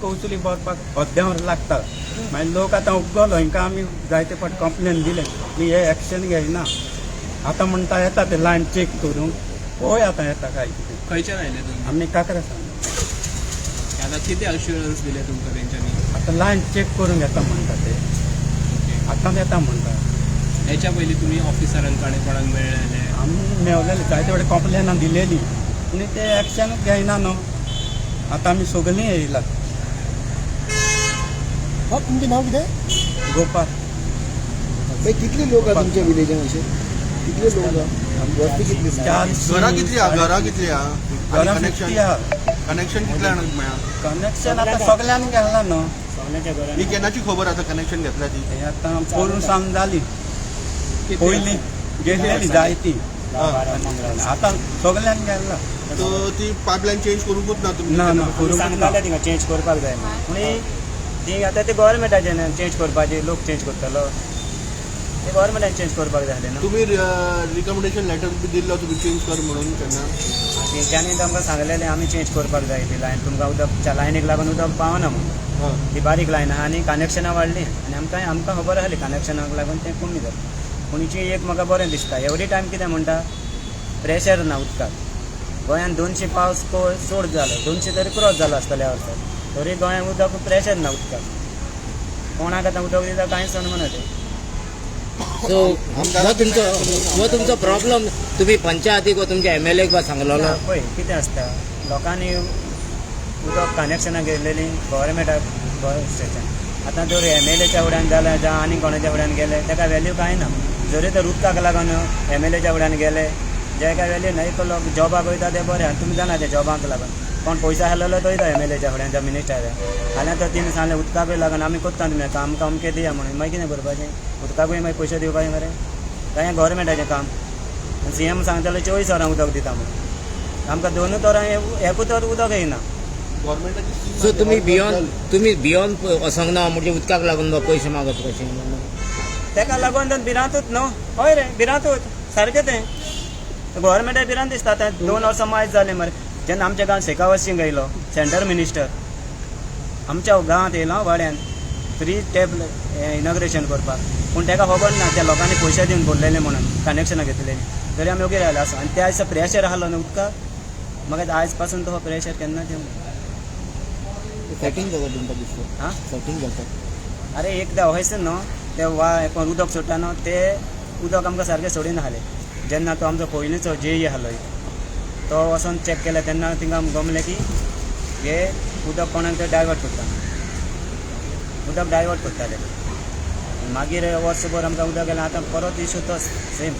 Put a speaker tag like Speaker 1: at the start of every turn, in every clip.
Speaker 1: कौचुली भरपाक अर्दें लागता. मागीर लोक आतां उबगलो, हिंकां आमी जायते फावट कंप्लेन दिले की हे एक्शन घेयना. आतां म्हणटा येता ते लायन चॅक करूंक, पळोवया आतां येता काय कितें.
Speaker 2: खंयच्यान आयले तुमी?
Speaker 1: आमी काकरा सांगले.
Speaker 2: आतां कितें अश्युरन्स दिले तुमकां तेंच्यांनी?
Speaker 1: आतां लायन चॅक करूंक येता म्हणटा ते, आतां येता म्हणटा.
Speaker 2: हेच्या पयलीं तुमी ऑफिसरांक आनी कोणाक मेळ्ळेले?
Speaker 1: आमी मेवलेले, जायते फावटी कंप्लेनां दिलेली, पूण ते एक्शनूच घेयना न्हू. आतां आमी सगळीं येयला.
Speaker 3: तुमचें नांव कितें?
Speaker 1: गोपाल.
Speaker 3: कितले लोक आहा तुमच्या विलेजान अशे? कितले लोक आहा? वस्ती कितली?
Speaker 1: चारशे.
Speaker 4: घरां कितली आहा? घरां कितली आहा?
Speaker 1: घरां
Speaker 4: कनेक्शन
Speaker 1: 50 आहा.
Speaker 4: कनेक्शन कितले जाणांक मेळ्ळां?
Speaker 1: कनेक्शन आतां सगल्यांनी घेतलां न्हू.
Speaker 4: ही केन्नाची खबर आतां कनेक्शन घेतल्या ती?
Speaker 1: हे आतां पोरून सांग जाली, पयलीं गेलेली जायती, आतां सगल्यांनी गेल्ला.
Speaker 4: तर ती पायपलायन चेंज करूंकूच ना तुमी?
Speaker 1: ना ना, करूंक ना.
Speaker 5: सांगताले थिंगा चेंज करपाक जाय म्हणून, पूण ती आतां ते गव्हर्मेंटाचे चेंज करपाची, लोक चेंज करतलो, ते गव्हर्मेंटान चेंज करपाक जाय आसलें न्हू.
Speaker 4: तुमी रिकमेंडेशन लेटर बी दिल्लो तुमी चेंज कर म्हणून केन्ना?
Speaker 5: तेंच्यांनी आमकां सांगलेलें आमी चेंज करपाक जाय ती लायन, तुमकां उदक लायनीक लागून उदक पावना म्हणून. ती बारीक लायन आहा आनी कनेक्शनां वाडलीं आनी आमकां आमकां खबर आहली कनेक्शनाक लागून तें कमी जालें. पूण हिची एक म्हाका बरें दिसता, एवरी टायम कितें म्हणटा, प्रेशर ना उदकाक. गोंयांत 200 पावस चड जालो, 200 तरी क्रॉस जालो आसतलो ह्या वर्सा, तरी गोंयांत उदक प्रेशर ना उदकाक. कोणाक आतां उदक दिता कांय समजना तें.
Speaker 6: सो हो तुमचो प्रॉब्लम तुम्ही पंचायतीक वा तुमच्या एमएलए बा सांगलेलो?
Speaker 5: पळय कितें आसता, लोकांनी उदक कनेक्शनां घेतलेलीं गव्हर्मेंटाक स्टेशन. आतां जर एमएलएच्या फुड्यान जाल्यार जावं आनी कोणाच्या फुड्यान गेले ताका व्हॅल्यू कांय ना. जरी तर उदकाक लागून एमएलएच्या फुड्यान गेले जे काय व्हॅल्यू ना. एक लोक जॉबाक वयता ते बरें, आनी तुमी जाणा ते जॉबाक लागून कोण पयसो आसलेलो तो वयता एमएलएच्या फुड्यान जावं मिनिस्टरा. फाल्यां तर तिणें सांगलें उदकाकूय लागून आमी करता तुमी काम, आमकां अमकें दिया म्हणून, मागीर कितें करपाचें? उदकाकूय मागीर पयशे दिवपाचे मरे? काय गव्हर्मेंटाचें काम. सीएम सांगतालो 24 वरां उदक दिता म्हणून, आमकां दोनूच वरां एकूच वर उदक येयना.
Speaker 4: गव्हर्मेंटाची
Speaker 6: सो तुम्ही बियॉन्ड वचोंक ना म्हणजे उदकाक लागून बा पयशे मागत कशें?
Speaker 5: ताका लागून तर भिरांतूच न्हू. हय रे, भिरांतूच सारकें तें. गव्हर्मेंटाक भिरांत दिसता. आतां 2 वर्सां मायज जालीं मरे, जेन्ना आमच्या गांवांत शेखावत सिंग येयलो सेंट्रल मिनिस्टर, आमच्या गांवांत येयलो वाड्यान फ्री टॅप इनॉग्रेशन करपाक, पूण ताका खबर ना त्या लोकांनी पयशे दिवन भरलेले म्हणून कनेक्शनां घेतलेलीं, तरी आमी ओगी रावले आसा. आनी त्या दिसा प्रेशर आहलो न्हू उदकाक, म्हाका आयज पासून तो प्रेशर केन्नाच येवंक ना.
Speaker 3: सेटींग जाता तुमकां दिसता?
Speaker 5: आं,
Speaker 3: सेटींग जाता.
Speaker 5: अरे एकदां हयसर न्हू ते वा कोण उदक सोडटा न्हू, ते उदक आमकां सारकें सोडिना आसलें. जेन्ना तो आमचो पयलींचो जेई आहलो तो वचोन चॅक केलें तेन्ना थिंगा आमकां गमलें की हे उदक कोणाक तरी डायवर्ट करता, उदक डायवर्ट करताले. मागीर वर्सभर आमकां उदक गेलें, आतां परत इशू तोच सेम.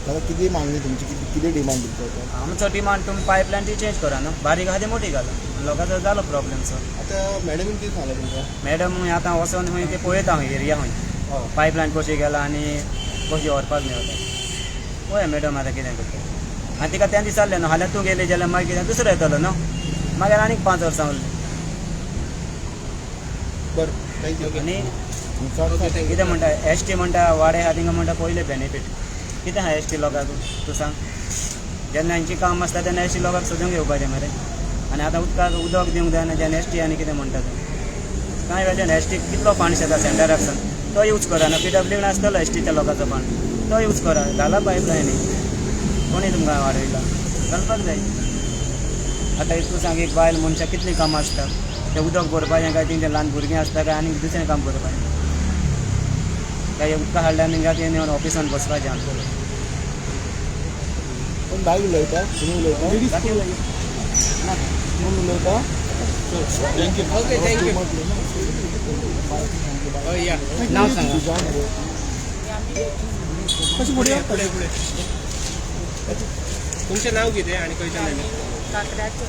Speaker 3: आतां कितें मागणी तुमची, कितें डिमांड तुमचो?
Speaker 5: आमचो डिमांड तुमी पायपलायन ती चेंज करा न्हू, बारीक आहा ती मोठी घाला, लोकांचो जालो प्रॉब्लेम सो.
Speaker 4: आतां मॅडमीन कितें सांगलें तुमकां?
Speaker 5: मॅडम आतां वचोन खंय ते पळयता खंय एरिया खंय पायपलायन कशी गेला आनी कशी व्हरपाक मेळटा, पळया मॅडम आतां कितें करता. आनी तिका तें दिसलें न्हू, फाल्यां तूं गेली जाल्यार मागीर कितें दुसरो येतलो न्हू, मागीर आनीक 5 वर्सां उरलीं.
Speaker 4: बरें, thank you.
Speaker 5: आनी कितें म्हणटा एस टी म्हणटा वाडे आहा थिंगा म्हणटा पयलें बेनिफीट कितें आहा एस टी लोकांक तूं सांग. जेन्ना हेंचीं काम आसता तेन्ना एस टी लोकांक सोदूंक येवपाचें मरे. आनी आतां उदकाक उदक दिवंक जायना जेन्ना एस टी आनी कितें म्हणटा तूं, कांय वेल्यान एस टी कितलो फंड्स येता सेंटराक सावन तो यूज करा ना. पीडब्ल्यू आसतलो एस टीच्या लोकांचो फंड, तो यूज करा, घाला पायपलायनी, कोणी तुमकां वाडयला घालपाक जाय. आतां तूं सांग एक बायल मनशाक कितलीं कामां आसता, तें उदक भरपाचें काय तेंचें ल्हान भुरगीं आसता काय आनी दुसरें काम करपाचें काय, उदका हाडल्यार न्ही तें नेवन ऑफिसान बसपाचें आमचें.
Speaker 3: कोण बायल उलयता? तुमी उलयता? कोण उलयता?
Speaker 4: Thank you.
Speaker 2: Okay, thank you. या
Speaker 6: नाव सांगा.
Speaker 2: पुढे पुढे. तुमचें नांव कितें आनी खंयच्यान आयले?
Speaker 7: काकड्याचो.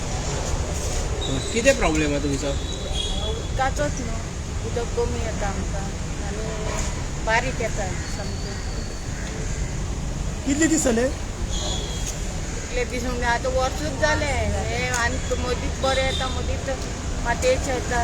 Speaker 2: कितें प्रॉब्लेम आहा तुमचो?
Speaker 7: उदकाचोच न्हू, उदक कमी येता आमकां आनी बारीक येता सामकें.
Speaker 3: कितले दीस जाले?
Speaker 7: कितले दीस म्हणजे आतां वर्सूच जालें हें, आनी मदींच बरें येता मदींच मातयेचें येता.